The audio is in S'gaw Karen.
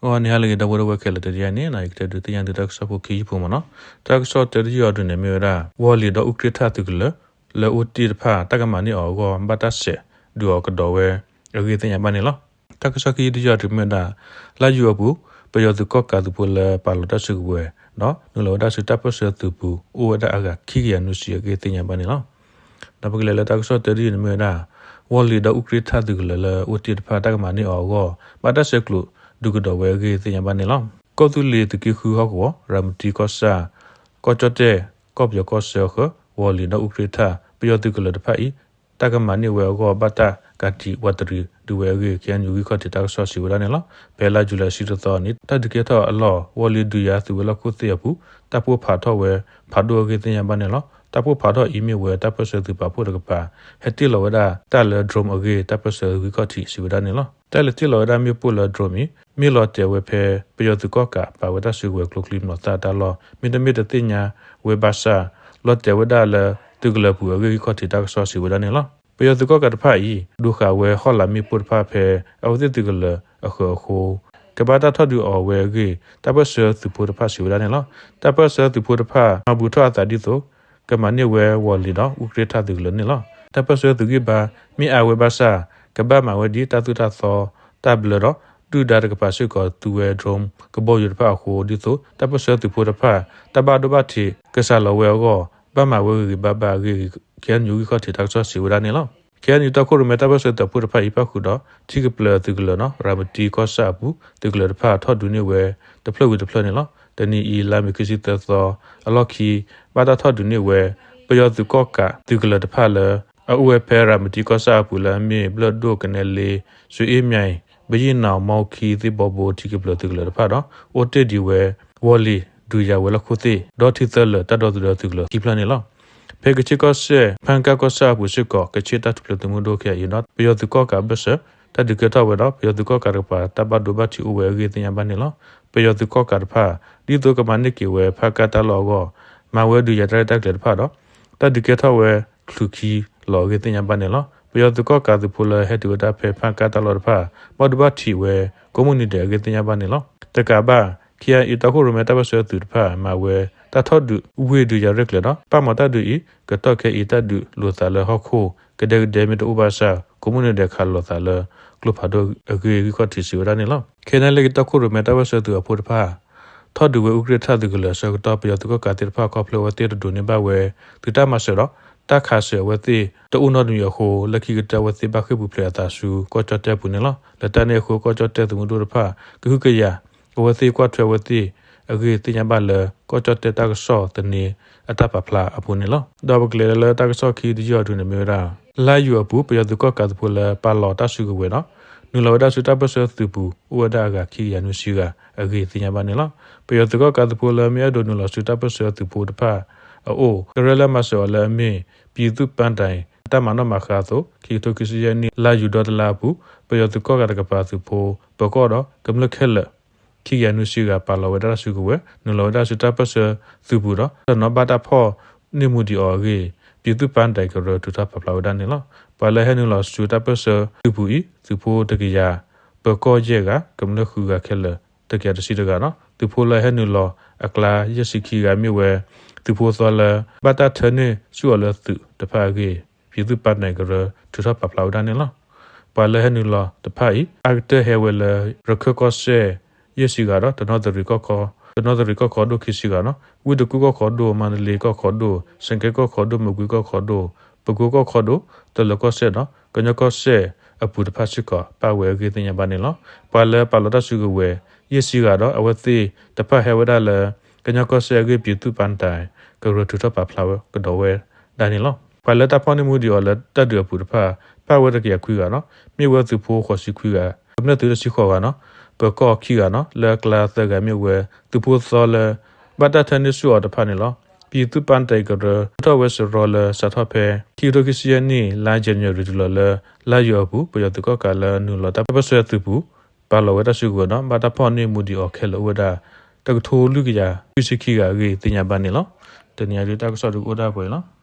ဂီၤနံၤဟါလၢအဂ့ၤ ဒီပုၢ်ဝဲၢ်ခဲလၢာ် တနံၤအံၤန့ၣ် ယကတဲဒုးသ့ၣ်ညါသုတၢ်ကစီၣ်ဖိခံယုၢ်ဖိမ့ၢ်နီၤ. တၢ်ကစီၣ်တၢတယုၢ်အံၤဒုးန့ၣ်မ့ၢ်ဝဲဒၣ် ဝီၤလံၤဒီးအူကြ့ၣ်ထၣ်သုးကလၢၤ လၢအအိၣ်တ့ၢ်တဖၣ် တၢ်ကမၤန့ၢ်အီၤအဂီၢ် ဘၣ်တၢ်ဆဲးဒုးအီၤကဒီးဝဲအဂ့ၢ်သ့ၣ်ညါဘၣ်န့ၣ်လီၤ. တၢ်ကစီၣ်ခံယုၢ်တယုၢ်အံၤဒုးမ့ၢ်ဝဲဒၣ် လါယူၤအပူၤ ပယီၤသုးကီၣ်ကးသုးဖိလၢပာ်လီၤတၢ်စုကဝဲၤ ဒီးနုာ်လီၤဝဲဒၣ်ဆူတၢ်ပၢၢ်ဆၢသုးပူၤ အိၣ်ဝဲဒၣ်အဂၤခံကယၤနွံဆံအဂ့ၢ်သ့ၣ်ညါဘၣ်န့ၣ်လီၤ. ဒီးပကလဲၤလၢတၢ်ကစီၣ်တၢတယုၢ်န့ၣ်မ့ၢ်ဝဲဒၣ် ဝီၤလံၤဒီးအူကြ့ၣ်ထၣ်သုးကလၢၤလၢအအိၣ်တ့ၢ်တဖၣ် တၢ်ကမၤန့ၢ်အီၤအဂီၢ် ဘၣ်တၢ်ဆဲးကျိးဒုးကဒီးဝဲအဂ့ၢ်သ့ၣ်ညါဘၣ်န့ၣ်လီၤ. ကီၢ်သူလ့ၤသုးက့ဃုဟီၣ်ကဝီၤ ရၤမတံကီၢ်ဆၣ် ကီၢ်ကၠီၣ်တဲၣ် ကီၢ်ပယီၤကီၢ်ဆၢအဃၢၤ ဝီၤလံၤဒီးအူကြ့ၣ်ထၣ် ပယီၤသုးကလၢၤတဖၣ်အံၤ တၢ်ကမၤန့ၢ်ဝဲအဂီၢ် ဘၣ်တၢ်ကးတံာ်ဝးတရံးဒုးဝဲအဂ့ၢ် ခ့ၣ်အဲၣ်ယူၣ်ဂံၢ်ခီၣ်ထံးတၢ်ကစီၣ်စံးဝဲဒၣ်န့ၣ်လီၤ. ဖဲလါယူၤလံအဆံတသီန့ၣ် တၢ်ဒုးကဲထီၣ်အလီၢ် ဝီၤလံၤဒုးယၤသုးဝဲၤလီၢ်ခိၣ်သ့ၣ်အပူၤ တၢ်ပိၢ်ဖးထီၣ်ဝဲ ဖးဒိၣ်အဂ့ၢ်သ့ၣ်ညါဘၣ်န့ၣ်လီၤ. တၢ်ပိၢ်ဖးထီၣ်အံၤမ့ၢ်ဝဲတၢ်ပၢၢ်ဆၢသုးပာ်ဖှိၣ်တကပၤ ဟဲတ့ၢ်လီၤဝဲဒၣ်တၢ်လၢ drone အဂ့ၢ် တၢ်ပၢၢ်ဆၢဂံၢ်ခီၣ်ထံးစံးဝဲဒၣ်န့ၣ်လီၤ. တၢ်လဲၤတ့ၢ်လီၤဝဲဒၣ်မ့ၣ်ပိၢ်လၢ drone အံၤ မ့ၢ်လီၤတဲာ်ဝဲဖဲ ပယီၤသုးကီၣ်ကးပာ်ဝဲတၢ်စုကဝဲၤကျိချံမျိာ်သၣ်တၢ်လီၢ် မ့တမ့ၢ်တသ့ၣ်ညါဝဲဘၣ်ဆၣ် လီၤတဲာ်ဝဲဒၣ်လၢသုးကလၢၤပူၤအဂ့ၢ်ဂံၢ်ခီၣ်ထံးတၢ်ကစီၣ်စံးဝဲဒၣ်န့ၣ်လီၤ. ပယီၤသုးကီၣ်ကးတဖၣ်အံၤ ဒိးဃာ်ဝဲဟီၣ်လာ်မ့ၣ်ပိၢ်တဖၣ်ဖဲ အဝဲသ့ၣ်သုးကလၢၤအဃၢၤအဃိ ကဘၣ်တၢ်ထီၣ်ဒုးအီၤဝဲအဂ့ၢ် တၢ်ပၢၢ်ဆၢသုးဖိတဖၣ်စံးဝဲဒၣ်န့ၣ်လီၤ. တၢ်ပၢၢ်ဆၢသုးဖိတဖၣ် မၤဘူးထီၣ်အသးဒ်သိး ကမၤန့ၢ်ဝဲဝီၤလံၤဒီးအူကြ့ၣ်ထၣ်သုးကလၢၤန့ၣ်လီၤ. တၢ်ပၢၢ်ဆၢသုးဂံၢ်ဘါ မ့ၢ်အါဝဲဘၣ်ဆၣ် ကဘၣ်မၤဝဲဒ်တၢ်သိၣ်တၢ်သီ တၢ်ဘျၢဒီး ဒုၣ်ဒါတကပၤစ့ၢ်ကီးသူဝဲ drone ကဘီယူၤတဖၣ်အဃိ ဒ်သိးတၢ်ပၢၢ်ဆၢသုးဖိတဖၣ် တၢ်ဘၣ်ဒိဘၣ်ထံးကစှၤလီၤဝဲအဂီၢ် ဘၣ်မၤဝဲဂ့ၤဂ့ၤဘၣ်ဘၣ်အဂ့ၢ် ခ့ၣ်အဲၣ်ယူၣ်ဂံၢ်ခီၣ်ထံးတၢ်ကစီၣ်စံးဝဲဒၣ်န့ၣ်လီၤ. ခ့ၣ်အဲၣ်ယူၣ်တီခိၣ်ရိၣ်မဲတၢ်ပၢၢ်ဆၢသုးဖိတဖၣ်အံၤ ပၣ်ဃုာ်ဒီး ထံကပျၢၤသုးကလၢၤနီၤ ရၤမတံကီၢ်ဆၣ်အပူၤ သုးကလၢၤတဖၣ်ထီၣ်ဒုးန့ၢ်ဝဲ တဖျၢၣ်ဝံၤတဖျၢၣ်န့ၣ်လီၤ. တနံၤအံၤ လါမ့ၤခံဆံသၢသီ အလီၢ်ခံ ဘၣ်တၢ်ထီၣ်ဒုးန့ၢ်ဝဲ ပယီၤသုးကီၣ်ကးသုးကလၢၤတဖၣ်လၢ အအိၣ်ဝဲဖဲရၤမတံကီၢ်ဆၣ်အပူၤလၢအမ့ၢ် ဘျၢၣ်ဒိၣ် ကနဲလ့ စွ့အ့ၣ်မၠဲၣ် ဘယံၣ်နီၣ် မီခံ သ့ၣ်ဘီဘိ ထံကပျၢၤသုးကလၢၤတဖၣ်ဒီး အိၣ်တ့ၢ်ဒံးဝဲ ဝီၤလံၤဒုးယၤဝဲၤလီၢ်ခိၣ်သ့ၣ် ဒီးထံသၢလၢာ်တၢ်ဒီသဒၢသုးကလၢၤခံဖျၢၣ်န့ၣ်လီၤ. ဖဲကဆ့ကီၢ်စဲၣ် ဖၣ်ကၣ်ကီၢ်ဆၣ်အပူၤစ့ၢ်ကီး ကဆ့တၢ်ထူၣ်ဖျဲးသုးမုၢ်ဒိၣ်ခဲအံၤဒီး ပယီၤသုးကီၣ်ကးအဘၢၣ်စၢၤ တၢ်ဒုးကဲထီၣ်ဝဲဒီး ပယီၤသုးကီၣ်ကးတကပၤ တၢ်ဘၣ်ဒိဘၣ်ထံးအိၣ်ဝဲအဂ့ၢ်သ့ၣ်ညါဘၣ်န့ၣ်လီၤ. ပယီၤသုးကီၣ်ကးတဖၣ် ဒ်သိးကမၤန့ၢ်က့ၤဝဲ ဖၣ်ကၣ်တၢ်လီၢ်အဂီၢ် မၤဝဲဒုးယၤတၢ်ရဲၣ်တၢ်ကျဲၤတဖၣ်ဒီး တၢ်ဒုးကဲထီၣ်ဝဲချုးခံလီၤအဂ့ၢ်သ့ၣ်ညါဘၣ်န့ၣ်လီၤ. ပယီၤသုးကီၣ်ကးသုးဖိလၢဟဲတုၤဝဲဒၣ်ဖဲဖၣ်ကၣ်တၢ်လီၢ်တဖၣ် ဘၣ်ဒိဘၣ်ထံးဝဲ ကိးမုၢ်နံၤဒဲးအဂ့ၢ်သ့ၣ်ညါဘၣ်န့ၣ်လီၤ. တကးဘၣ် ခ့ၣ်အဲၣ်ယူၣ်တီခိၣ်ရိၣ်မဲတၢ်ပၢၢ်ဆၢသုးတဖၣ် မၤဝဲတၢ်ထီၣ်ဒုးဝ့ၢ်ဒုးယၤရဲၣ်ကျဲၤဒီး ပာ်မၤတၢ်ဒုးအံၤ ကတီၢ်ခဲအံၤတၢ်ဒုးလိာ်သးလၢဟီၣ်ခိၣ် ကဒဲကဒဲမ့ၢ်တအိၣ်ဘၣ်ဆၣ် ကိးမုၢ်နံၤဒဲးခးလိာ်သးလၢ ကျိဖးဒိၣ်အဂ့ၢ်ဂံၢ်ခီၣ်ထံးစံးဝဲဒၣ်န့ၣ်လီၤ. ခဲန့ၣ်လၢကတီၢ်ခိၣ်ရိၣ်မဲတၢ်ပၢၢ်ဆၢသုးအဖိတဖၣ် ထီၣ်ဒုးဝဲအူကြ့ၣ်ထၣ်သုးကလၢၤအဆၢကတီၢ် ပယီၤသုးကီၣ်ကးသ့ၣ်တဖၣ်ခီဖျိအဝဲသ့ၣ်တဒိးန့ၢ်ဘၣ်ဝဲ သုးတၢ်မၤစၢၤဒီး တၢ်ခးစၢၤအဝဲသ့ၣ်တအိၣ်နီတမံၤအဃိ လၢခံကတၢၢ်အဝဲသ့ၣ်ဘၣ်ဃ့ၢ်ပူၤဖျဲးအသးဆူကီၢ်ကၠီၣ်တဲၣ်အပူၤန့ၣ်လီၤ. လၢတၢ်န့ၣ်အဃိ ကီၢ်ကၠီၣ်တဲၣ်သုးမုၢ်ဒိၣ်တဖၣ် ကဟုကယာ် အဝဲသ့ၣ်ကွၢ်ထွဲအဝဲသ့ၣ်အဂ့ၢ်သ့ၣ်ညါဘၣ်လၢ ကီၢ်ကၠီၣ်တဲၣ်တၢ်ကစီၣ်သန့အတၢ်ပာ်ဖျါအပူၤန့ၣ်လီၤ. ဒီးပကလဲၤလၢတၢ်ကစီၣ်ခံတယုၢ်အံၤဒုးန့ၣ်မ့ၢ်ဝဲဒၣ် လါယူၤအပူၤ ပယီၤသုးကီၣ်ကးသုးဖိလၢပာ်လီၤတၢ်စုကဝဲၤဒီး နုာ်လီၤဝဲဒၣ်ဆူတၢ်ပၢၢ်ဆၢသုးပူၤ အိၣ်ဝဲဒၣ်အဂၤခံကယၤနွံဆံဂၤအဂ့ၢ်သ့ၣ်ညါဘၣ်န့ၣ်လီၤ. ပယီၤသုးကီၣ်ကးသုးဖိလၢမ့ၢ်အဲၣ်ဒိးနုာ်လီၤဆူတၢ်ပၢၢ်ဆၢသုးပူၤတဖၣ်အအိၣ် ကရၢလၢမၤစၢၤအီၤလၢအမ့ၢ် ပြည်သူ့ပန်းတိုင် အတၢ်မၤနီၣ်မၤဃါအသိး ခံကထိခံဆံယဲၢ်နံၣ် လါယူၤဒီတလါအပူၤ ပယီၤသုးကီၣ်ကးတကပၤသုးဖိ ပၢၤကီၢ်ဒီး ကမျၢၢ်ခဲလၢာ် ခံကယၤနွံဆံဂၤ ပာ်လီၤဝဲဒၣ်တၢ်စုကဝဲၤ နုာ်လီၤဝဲဒၣ်ဆူတၢ်ပၢၢ်ဆၢသုးပူၤဒီး တနီၤဘၣ်တၢ်ဖီၣ်န့ၢ်မူဒံးအီၤအဂ့ၢ် ပြည်သူ့ပန်းတိုင် ကရၢထုးထီၣ်ပာ်ဖျါဝဲဒၣ်န့ၣ်လီၤ. ပှၤလၢဟဲနုာ်လီၤဆူတၢ်ပၢၢ်ဆၢသုးပူၤအံၤ သုးဖိတကယၤ ပၢၤကီၢ်ယဲၢ်ဂၤ ကမျၢၢ်ဃုဂၤခဲလၢာ် တကယၤတဆံတဂၤဒီး သုးဖိလၢဟဲနုာ်လီၤအကျါ ယဲၢ်ဆံခံဂၤမ့ၢ်ဝဲ သုးဖိသီလၢ ဘၣ်တၢ်ထၢန့ၢ်ဆူၣ်အီၤလၢသုးတဖၣ်အဂ့ၢ် ပြည်သူ့ပန်းတိုင် ကရၢထုးထီၣ်ပာ်ဖျါဝဲဒၣ်န့ၣ်လီၤ. ပှၤလၢဟဲနုာ်လီၤတဖၣ်အံၤ အါကတၢၢ်ဟဲဝဲလၢ ရခၢၣ်ကီၢ်စဲၣ် ယဲၢ်ဆံဂၤဒီး တနီသရံၣ်ကီၢ်ခီ တနီသရံၣ်ကီၢ်ခီဒိၣ် ခံဆံဂၤဒီး ဝ့ၢ်တကူၣ်ကီၢ်ခီဒိၣ် မါတလ့ကီၢ်ခီဒိၣ် စကဲကီၢ်ခီဒိၣ် မကွ့ကီၢ်ခီဒိၣ် ပကိကီၢ်ခီဒိၣ် တလၢၤကီၢ်စဲၣ်ဒီး ကညီကီၢ်စဲၣ်အပူၤတဖၣ်စ့ၢ်ကီး ပၣ်ဝဲအဂ့ၢ်သ့ၣ်ညါဘၣ်န့ၣ်လီၤ. ပှၤလၢပာ်လီၤတၢ်စုကဝဲၤ ယဲၢ်ဆံဂၤဒီး အဝဲသ့ၣ်တဖၣ်ဟဲဝဲဒၣ်လၢ ကညီကီၢ်စဲၣ်အဂ့ၢ် ပြည်သူ့ပန်းတိုင် ကရၢထုးထီၣ်ပာ်ဖျါဝဲကဒီးဝဲဒၣ်န့ၣ်လီၤ. ပှၤလၢတၢ်ဖီၣ်န့ၢ်မူဒံးအီၤလၢတၢ်ဒုးအပူၤတဖၣ် ပၣ်ဝဲတကယၤခွံဂၤဒီး မ့ၢ်ဝဲသုးဖိဃိးဆံခွံဂၤ ကမျၢၢ်သုးတဆံဃိးဂၤဒီး ပၢၤကီၢ်ခံဂၤဒီး လၢအကျါသၢဂၤမ့ၢ်ဝဲ သုးဖိသီလၢ ဘၣ်တၢ်ထၢန့ၢ်ဆူၣ်အီၤတဖၣ်န့ၣ်လီၤ. ပြည်သူ့ပန်းတိုင် ကရၢ ထုးထီၣ်ဝဲစရီလၢစးထီၣ်ဖဲ ခံကထိခံဆံယဲၢ်နံၣ် လါယနူၤအါရံၤ တုၤလီၤလၢ လါယူၤအပူၤ ပယီၤသုးကီၣ်ကးလၢနုာ်လီၤတၢ်ပၢၢ်ဆၢသုးပူၤ ပာ်လီၤဝဲတၢ်စုကဝဲၤဒီး ဘၣ်တၢ်ဖီၣ်န့ၢ်မူဒံးအီၤခဲလၢာ်အိၣ်ဝဲဒၣ် တကထိလွံၢ်ကယၤခွံဆံခံဂၤအဂ့ၢ်သ့ၣ်ညါဘၣ်န့ၣ်လီၤ. တနံၤအံၤဒုးတၢ်ကစီၣ်ဒုးကအိၣ်ဒၣ်ပှဲၤအံၤလီၤ.